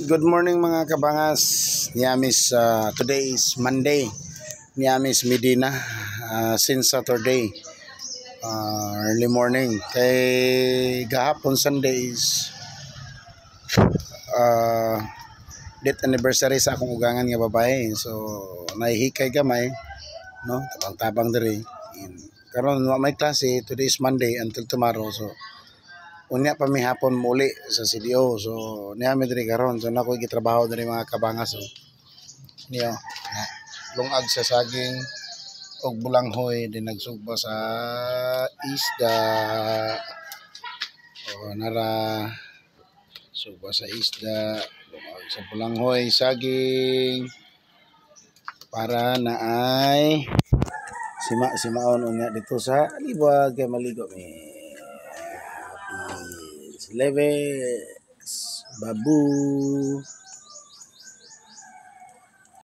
Good morning, mga kabangas. Niamis, today is Monday. Niamis Medina since Saturday. Early morning. Kay gahapon Sunday is death anniversary sa akong ugangan nga babae. So nahihikay gamay, no? Tabang-tabang diri. And karon wa may klase, today is Monday until tomorrow. So unya pa mi hapon muli sa CDO. So niya mi diri karon. So nako gitrabaho diri, mga kabangas. So niyo na, lungag sa saging og bulanghoy din, nagsugba sa isda. O nara, sugba sa isda, lungag sa bulanghoy, saging para na ay sima simaon unya dito sa Libwag kay maligo mi. Happy Leves. Babu.